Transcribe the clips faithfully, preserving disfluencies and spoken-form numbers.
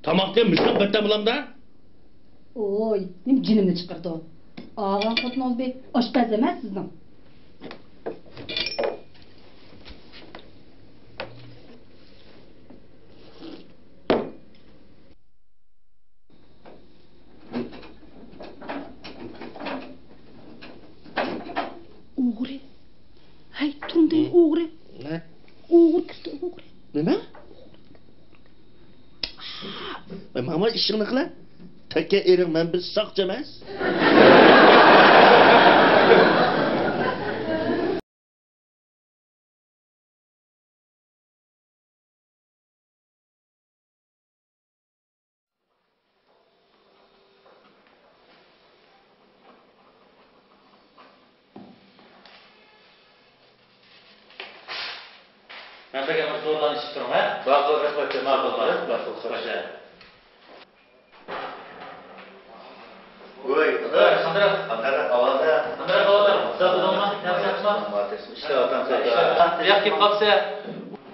تاماققا مۇشۇنداق بىر تەم بولامدا؟ ئوي، نېمە جېنىمنى چىقىرىدۇ؟ ئاغا خوتۇن ئالدى، ئاشپەز ئەمەس سىزنىڭ. ئوغرى. ھەي، تۇرۇڭ دەي، ھە؟ ئوغرى. نە؟ ئوغرى كىردى، ئوغرى. نېمە؟ ۋاي، ماڭا ئىشىڭنى قىلە. تەكە ئېرىڭ، مەن بىر ساقچى ئەمەس. مەن بەك ئەمەس، زورلان ئىچىپ تۇرۇڭ، ھە؟ ماقۇل، رەھمەت، ماقۇل، ماقۇل، ماقۇل، خوش. خوش. ۋاي، ۋاي، قانداق؟ قانداق ئەھۋالدا؟ قانداق ئەھۋالدا؟ زادىدىڭما؟ ياخشىما؟ ئىشلەۋاتامسەن؟ بۇ ياققا كېلىپ قاپسەن.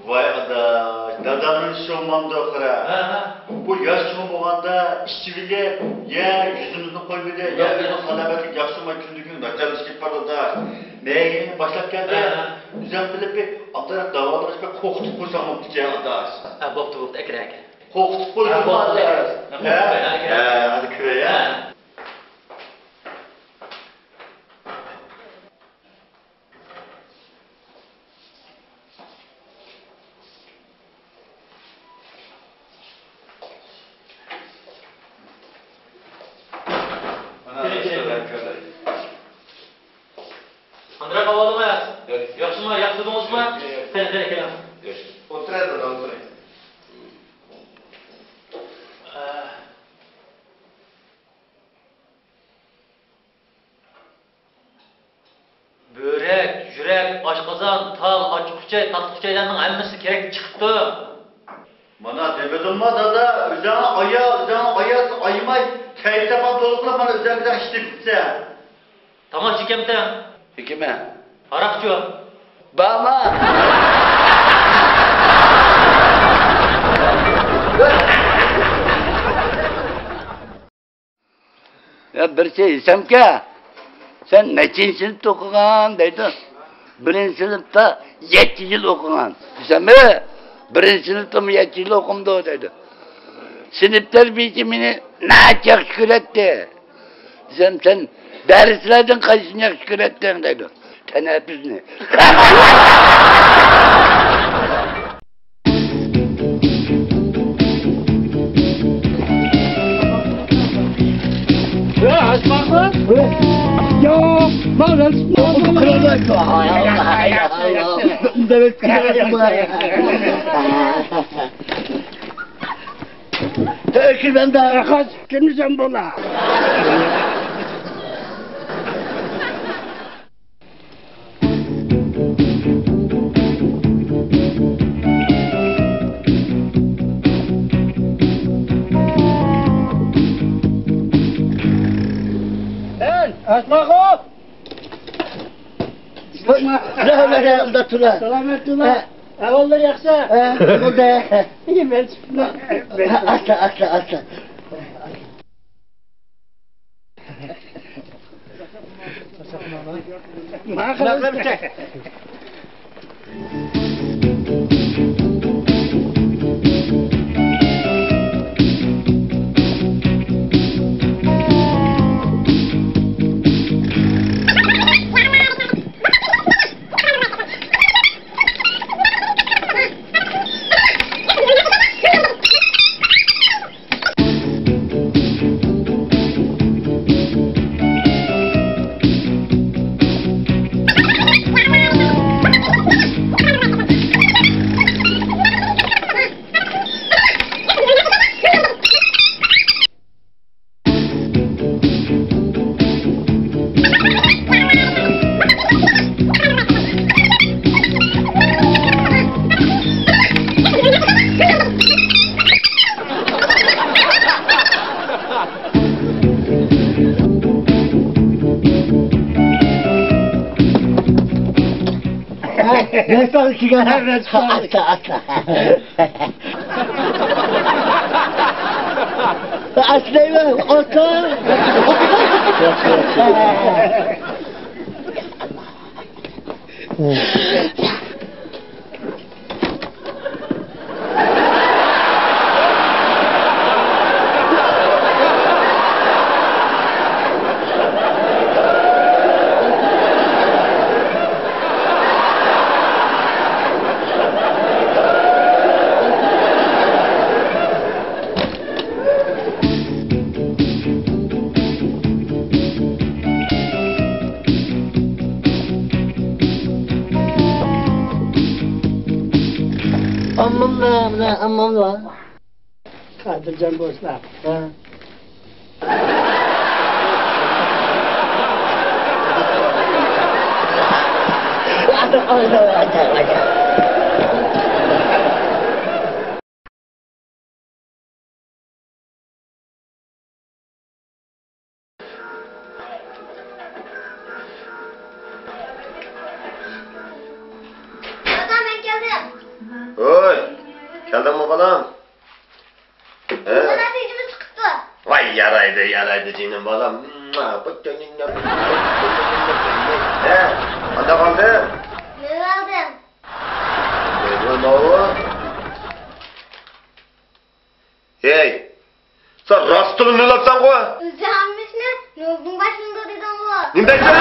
ۋاي ئاداش، دادامنىڭ ئىشى بولمامدۇ ئاخىرى؟ ھە، ھە. بۇ ياش چوڭ بولغاندا ئىچىۋېلىپ، يا يۈزىمىزنى قويمىدى، يا ياق، ياق. سالامەتلىك ياخشى بولماي كۈندە كۈن ناچارلىشىپ كېتىپ بارىدۇ ئاداش. مەيلى باشلاپ كەلدى. ھە، ھە. ئۆزۈم بىلىپ بىر ئامراق داۋالىغاچ بىر قورقۇتۇپ قويسام بوپتىكەن ئاداش. ھە، بوپتۇ، بوپتۇ، ئەكىرە، ئەكىرە. قورقۇتۇپ قويدۇم ھە، بوپتۇ، ئاداش. ئەكىرە. ھە، ھە، ھە. ھە، ھە، ھە. ھە. قانداق ئەھۋالىڭىز؟ ياخشى. ياخشىمۇ؟ ياخشى تۇردىڭىزمۇ؟ ياخشى. قېنى، قېنى، كېلىڭ. ياخشى. ئولتۇرايلى، ئولتۇرايلى. ئە. بۆرەك، يۈرەك، ئاشقازان، تال، ئاچقۇچاي، تارتقۇچايلارنىڭ ھەممىسى كېرەك چىقىپتۇ. مانا دېمىدىمما دادا، ئۆزۈڭنى ئايا، ئۆزۈڭنى ئايا، ئايىماي، كەينى تاپان تولۇقلاپ مانا ئۆزۈڭگە ئىشلىتىپسەن. تاماقچى ئىكەنمىسەن؟ ھېكىمە. ھاراقچۇ؟ بارما. يا بىرسى، ھېسامكا، سەن نەچچىنچى سىنىپتا ئوقۇغان دەيدۇ. بىرىنچى سىنىپتا يەتتە يىل ئوقۇغان دېسەم، ھە، بىرىنچى سىنىپتىمۇ يەتتە يىل ئوقۇمدۇ دەيدۇ. سىنىپ تەربىيىچى مېنى ناھايىتى ياخشى كۆرەتتى دېسەم، سەن دەرسلەردىن قايسىنى ياخشى كۆرەتتىڭ دەيدۇ. تەنەپپۇسنى. Öküz bende. Kaç, kimsen bula? Sen, Asma hop! Rahmet yanında tura. Selamet tura. He. Ahvallar yahşı. He, bu da. İyi, ben çıktım. Atla, atla, atla. Bak, bak, bak. Atla, atla. ئەسلەيمەن، ئوتا. ئامماملا، مانا ئامماملا. خاتىرجەم بولسىلا. ھە. دادا، مەن كەلدىم. ھوي، كەلدىڭمۇ بالام؟ ھە؟ مانا تېجىمىز چىقىپتۇ. ۋاي، يارايدۇ، يارايدۇ جېنىم بالام. ھە، قانداق ئالدىڭ؟ مېۋە ئالدىم. مېۋە ماۋۇ. ھەي، سەن راستلا نۆل ئاپسەنغۇ؟ ئۆزى ھەممىسىنى نۆلدىن باشلىنىدۇ دېدىڭغۇ. نېمە دەيسەن؟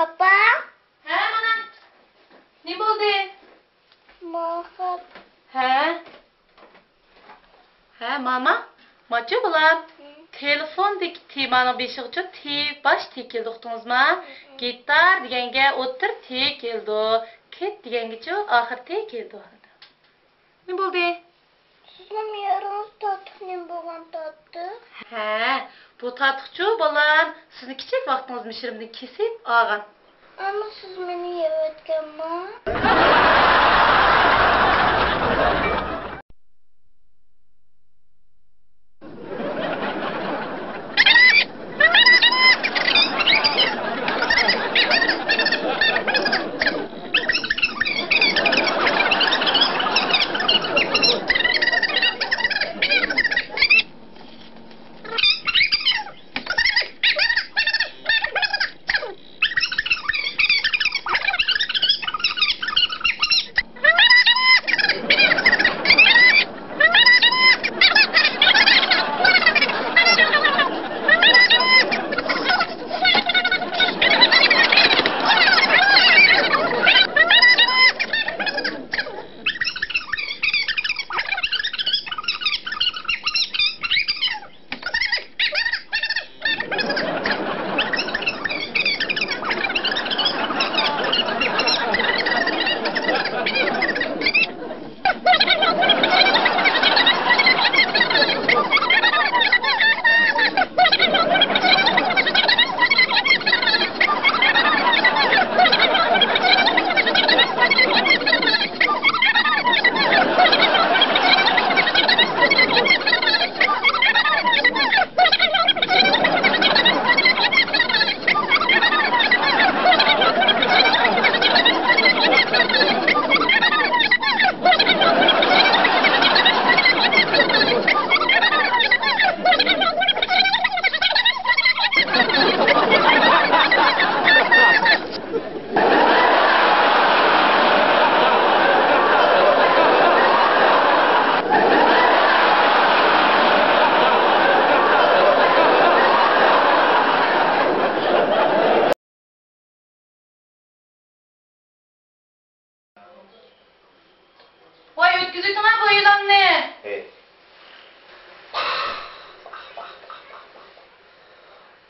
ئاپا. ھە، مانا. نېمە بولدى؟ ماڭا خەت. ھە. ھە، ماما. ماچۇ بالام. ھە. تېلېفوندىكى تېمانىڭ بېشىغىچۇ تى باش تى كېلىدۇ، ئۇقتىڭىزما؟ ھە. گىتار دېگەنگە ئوتتۇرا تى كېلىدۇ. كىت دېگەنگىچۇ ئاخىر تى كېلىدۇ. نېمە بولدى؟ سىزنىڭ يېرىڭىز تاتلىق نېمە بولغان تاتلىق؟ ھە، بۇ تاتلىقچۇ بالام، سىزنىڭ كىچىك ۋاقتىڭىز مىشرىمدىن كېسىپ ئالغان. ئەمما سىز مېنى يەۋەتكەنما؟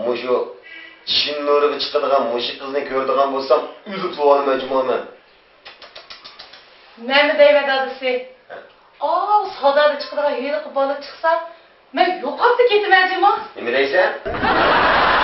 مۇشۇ چىشىم نۇرىغا چىقىدىغان مۇشۇ قىزنى كۆرىدىغان بولسام، ئۆلۈپ بولۇۋالىمەن جۇمۇ مەن. مەنمۇ دەيمەن دادىسى. ھە؟ ئاۋۇ سادادا چىقىدىغان ھېلىقى بالا چىقسا، مەن يوقاپلا كېتىمەن جۇمۇ. نېمە دەيسەن؟